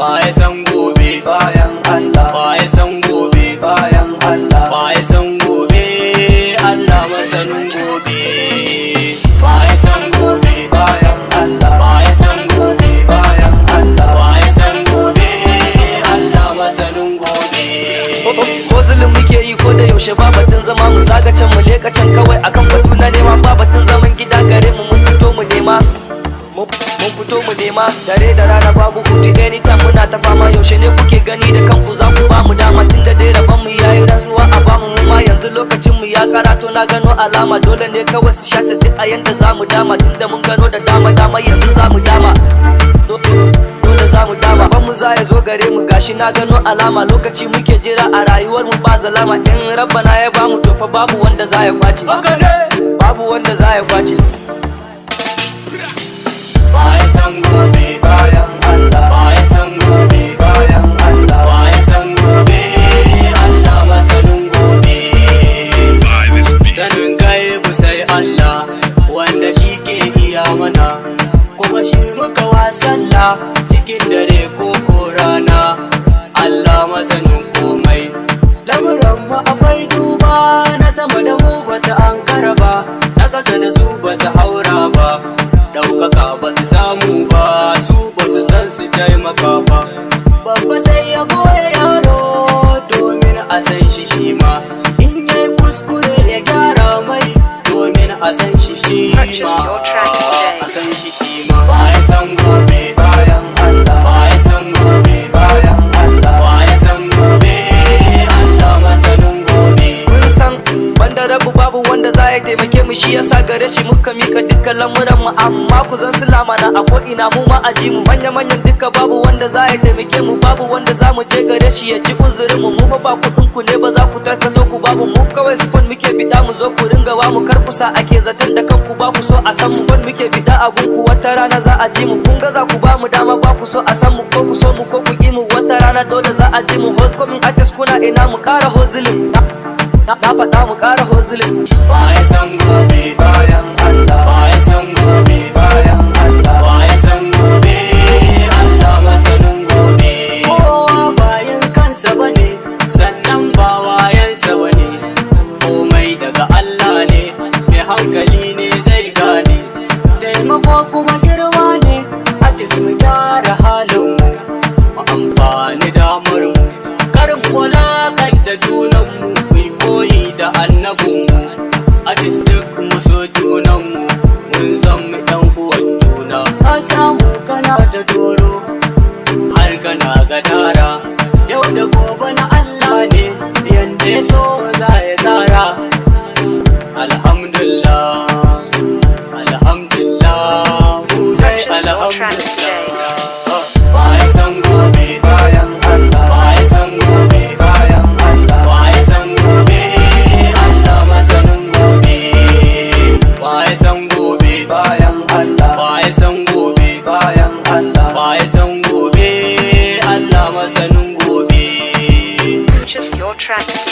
Waye san gobe? Bayan Allah. Waye san gobe? Bayan Allah. Waye san gobe? Allah masanin gobe. Waye san gobe? Bayan Allah. Waye san gobe? Bayan Allah. Waye san gobe? Allah masanin gobe. Hustling muke yi ko da yaushe, ba batun zama. Mu zaga can, mu leka can, kawai akan batu na nema. Ba batun zaman gida gare mu, mun fito mu nema, mun fito mu nema dare da rana, babu hutu, anytime muna ta fama. Yaushe ne kuke gani da kanku za ku ba mu dama? Tunda dai rabon mu yayi, rantsuwa a bamu mu ma. Yanzu lokacin mu ya karato, na gano alama, dole ne kawai su shata duk a yanda za mu dama. Tunda mun gano da dama dama, yanzu za mu dama, dole za mu dama. Ban mu za ya zo gare mu, gashi na gano alama, lokaci muke jira. A rayuwar mu ba zalama, in Rabbana ya bamu, to fa babu wanda za ya kwace, babu wanda za ya kwace. Waye san gobe? Bayan Allah. Waye san gobe? Bayan Allah. Waye san gobe? Allah masanin gobe. Buy this beat. Sanin gaibu sai Allah, wanda shi ke iya mana, kuma shi muka wasalla cikin dare ko rana. Allah masanin komai. Lamuran mu akwai duba, na sama da mu ba su ankara ba, na ƙasa da su ba su haura ba, ɗaukaka ba su samu ba, su ba su san su taimaka ba. Babba sai ya goya yaro domin a san shi shi ma, in yi kuskure ya gyara mai domin a san shi shi Purchase ma, your tracks today. a san shi shi ma. Waye san gobe? Bayan Allah. Waye san gobe? Bayan Allah. Waye san gobe? Allah masanin gobe. Mun san banda Rabu babu wanda za ya taimake mu, shi yasa gare shi muka mika dukkan lamuran mu. Amma ku zan sulama na a ko ina, mu ma a ji mu. Manya manyan duka babu wanda za ya taimake mu, babu wanda za mu je gare shi ya ji uzurin mu. Mu fa ba kuɗin ku ne ba za ku tarkato ku babu mu. Kawai support muke bida, mu zo ku ringa ba mu. Kar kusa ake zaton da kanku ba ku so a san mu. Support muke bida a ku, wata rana za a ji mu. Kun ga za ku ba mu dama, ba ku so a san mu. Ko ku so mu ko ku ki mu, wata rana dole za a ji mu. Upcoming artist, kuna ina? Mu kara hustling, na faɗa, mu ƙara hustling. Waye san gobe? Bayan Allah. Waye san gobe? Bayan Allah. Waye san gobe? Allah masanin gobe. Kowa bayan kansa bane, sannan ba wayansa bane, komai daga Allah ne, mai hankali ne zai gane. Taimako kuma girma ne. Artist, mu gyara halinmu, mu amfani damar mu, kar mu wulakanta junanmu, mu yi koyi da annabinmu. Artist, duk mu so junanmu, mun zama ɗan uwan juna. Ka samu kana ta doro har kana gadara, yau da gobe na Allah ne, yanda ya so za ya tsara. Alhamdulillah, alhamdulillah, mu dai Purchase your tracks today. alhamdulillah. Waye san gobe? Bayan Allah. Waye san gobe? Bayan Allah. Waye san gobe? Allah masanin gobe. Waye san gobe? Bayan Allah. Waye san gobe? Bayan Allah. Waye san gobe? Allah masanin gobe. Purchase your tracks.